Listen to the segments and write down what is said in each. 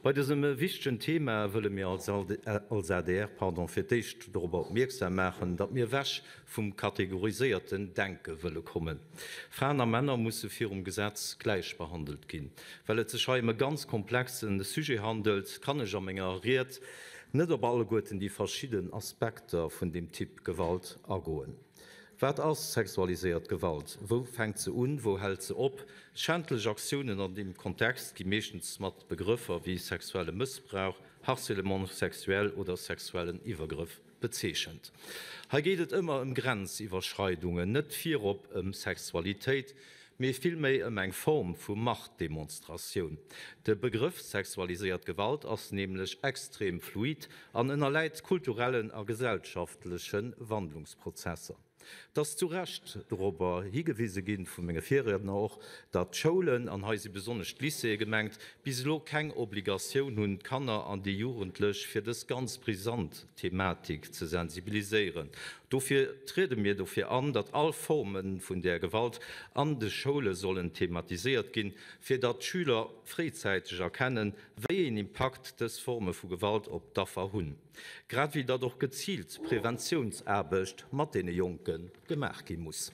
Bei dësem wichtegen Thema wëlle mir als adr, pardon, fir d'éischt dorobber opmierksam maachen, datt mir ewech vum kategoriséierten Denke wëlle kommen. Fraen a Männer musse virum Gesetz gläich behandelt ginn. Well et sech hei ëm e ganz komplexe Sujet handelt, kann ech a menger Ried net op alleguerten déi verschidden Aspekter vun deem Typ Gewalt agoen. Wat ass sexualiséiert Gewalt? Wou fänkt se un? Wou hält se op? Schändlech Aktiounen an deem Kontext gi meeschtens mat Begrëffer wéi sexuelle Mëssbrauch, Harcèlement sexuel oder sexuellen Iwwergrëff bezeechent. Hei geet et ëmmer ëm Grenziwwerschreidungen, net virop ëm Sexualitéit, mee villméi ëm eng Form vu Machtdemonstratioun. De Begrëff sexualiséiert Gewalt ass nämlech extrem fluid an ënnerläit kulturellen a gesellschaftleche Wandlungsprozesser. Et ass zu Recht dorobber higewise ginn, vu menge Virriedner och, datt d'Schoulen, an hei si besonnesch d'Lycéeë gemengt, bis elo keng Obligatioun hunn, d'Kanner an déi Jugendlech fir dës ganz brisant Thematik ze sensibiliséieren. Dofir triede mir dofir an, datt all Forme vun där Gewalt an de Schoule sollen thematiséiert ginn, fir datt d'Schüler fréizäiteg erkennen, wéi een Impakt dës Forme vu Gewalt op d'Affer hunn, grad wéi datt och geziilt Preventiounsaarbecht mat deene Jonke gemaach gi muss.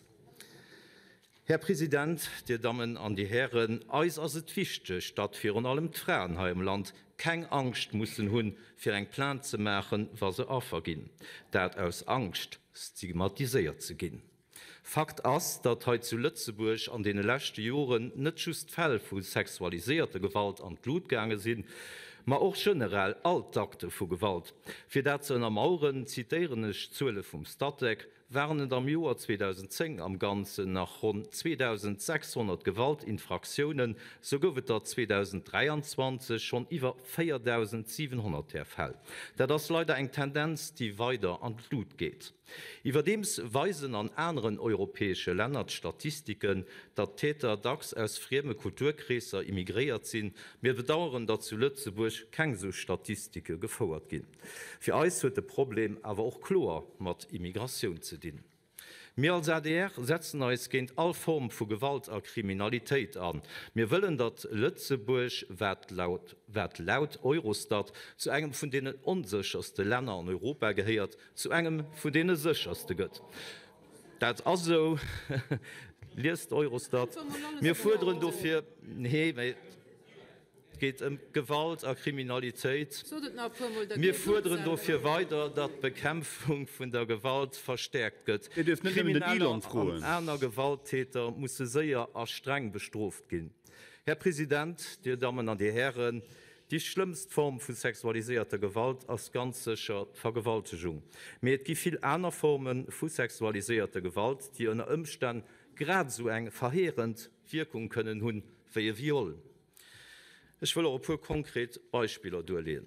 Här President, Dir Dammen an Dir Hären, eis ass et wichteg, datt virun allem d'Fraen hei am Land keng Angscht mussen hunn, fir eng Plainte ze maachen, wa se Affer ginn, dat aus Angscht, stigmatiséiert ze ginn. Fakt ass, datt hei zu Lëtzebuerg an deene leschte Joren net just d'Fäll vu sexualiséierter Gewalt an d'Lut gaange sinn, ma och generell all d'Akte vu Gewalt. Fir dat ze ënnermaueren, zitéieren ech d'Zuele vum Statec, waren et am Joer 2010 am Ganzen nach ronn 2.600 Gewaltinfraktiounen, sou gouf et der 2023 schonn iwwer 4.700 där Fäll. Dat ass leider eng Tendenz, déi weider an d'Lut geet. Iwwerdeems weisen an aneren europäesche Länner d'Statistiken, datt d'Täter dacks aus frieme Kulturkreesser immigréiert sinn. Mir bedaueren, datt zu Lëtzebuerg keng esou Statistike gefouert ginn. Fir eis huet de Problem awer och kloer mat Immigratioun ze dinn. Mir als adr setzen eis géint all Form vu Gewalt a Kriminalitéit an. Mir wëllen, datt Lëtzebuerg, wat laut wat laut Eurostat zu engem vun deenen onsécherste Länner an Europa gehéiert, zu engem vun deene sécherste gëtt. Dat ass esou, liest Eurostat. Mir fuerderen dofir, nee, mä et geet ëm Gewalt a Kriminalitéit. Mir fuerderen dofir weider, datt d'Bekämpfung vun der Gewalt verstäerkt gëtt. Krimineller an aner Gewalttäter musse séier a streng bestrooft ginn. Här President, Dir Dammen an Dir Hären, déi schlëmmst Form vu sexualiséierter Gewalt ass ganz sécher d'Vergewaltegung. Mee et gi vill aner Forme vu sexualiséierter Gewalt, déi ënner Ëmstänn grad esou eng verheerend Wierkung kënnen hunn wéi e Viol. Ech wëll och e puer konkret Beispiller duerleeën.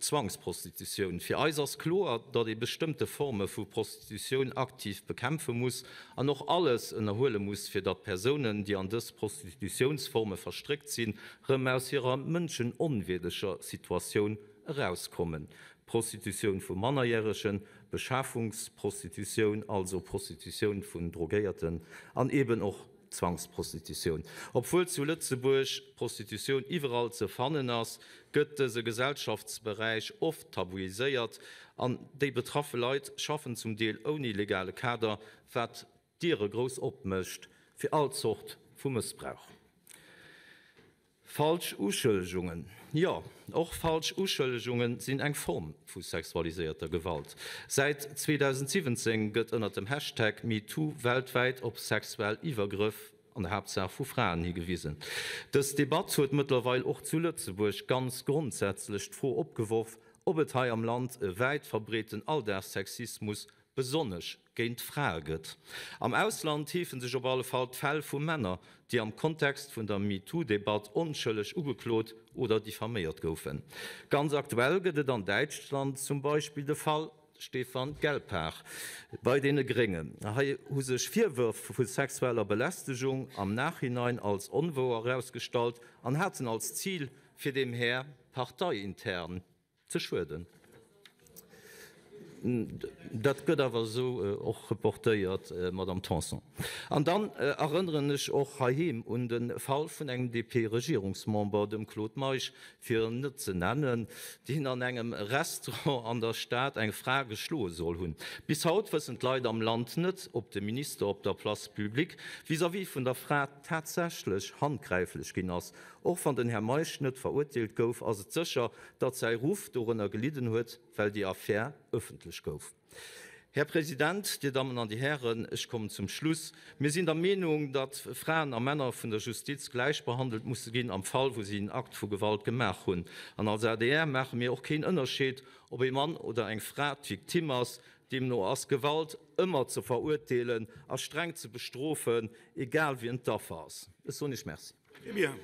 Zwangsprostitutioun. Fir eis ass kloer, datt ee bestëmmte Forme vu Prostitutioun aktiv bekämpfe muss an och alles ënnerhuele muss, fir datt Persounen, déi an dës Prostitutiounsforme verstréckt sinn, rëm aus hirer mënschenonwierdeger Situatioun erauskommen. Prostitutioun vu Mannerjäregen, Beschafungsprostitutioun, also Prostitutioun vun Drogéierten an eeben och Zwangsprostitutioun. Obwuel zu Lëtzebuerg Prostitutioun iwwerall ze fannen ass, gëtt dëse Gesellschaftsberäich oft tabuiséiert an déi betraffe Leit schaffen zum Deel ouni legale Kader, wat d'Diere grouss opmécht fir all Zort vu Mëssbrauch. Falsch Uschëllegungen, Jo, och falsch Uschëllegunge sinn eng Form vu sexualiséierter Gewalt. Säit 2017 gëtt ënner dem Hashtag MeToo weltwäit op sexuell Iwwergrëff, an der Haaptsaach vu Fraen, higewisen. Dës Debatt huet mëttlerweil och zu Lëtzebuerg ganz grondsätzlech d'Fro opgeworf, ob et hei am Land e wäit verbreeten Alldagssexismus besonnesch géint Frae gëtt. Am Ausland heefe sech op alle Fall d'Fäll vu Männer, déi am Kontext vun der MeToo-Debatt onschëlleg ugeklot oder diffaméiert goufen. Ganz aktuell gëtt et an Däitschland zum Beispill de Fall Stefan Gelpar bei deene Gréngen. Hei hu sech Virwërf vu sexueller Belästegung am Nachhinein als onwouer erausgestallt an haten als Zil, fir dem Här parteiintern ze schueden. Dat gëtt awer esou och reportéiert, Madamm Tanson. An dann erënneren ech och heiheem un de Fall vun engem DP-Regierungsmember, dem Claude Meisch, fir en net ze nennen, deen an engem Restaurant an der Stad eng Fra geschloe soll hunn. Bis haut wëssen d'Leit am Land net, ob de Minister op der Place publique vis-à-vis vun der Fra tatsächlech handgräiflech ginn ass. Och wann den Här Meisch net verurteelt gouf, ass et sécher, datt säi Ruff dorënner gelidden huet, well déi Affär ëffentlech gouf. Här President, Dir Dammen an Dir Hären, ech kommen zum Schluss. Mir sinn der Meenung, datt Fraen a Männer vun der Justiz gläich behandelt musse ginn am Fall, wou si en Akt vu Gewalt gemaach hunn. An als adr maache mir och keen Ënnerscheed, ob ee Mann oder eng Fra d'Victime ass. Deemno ass Gewalt ëmmer ze verurteelen a streng ze bestrofen, egal wien d'Affer ass. Ech soen Iech Merci. Très bien.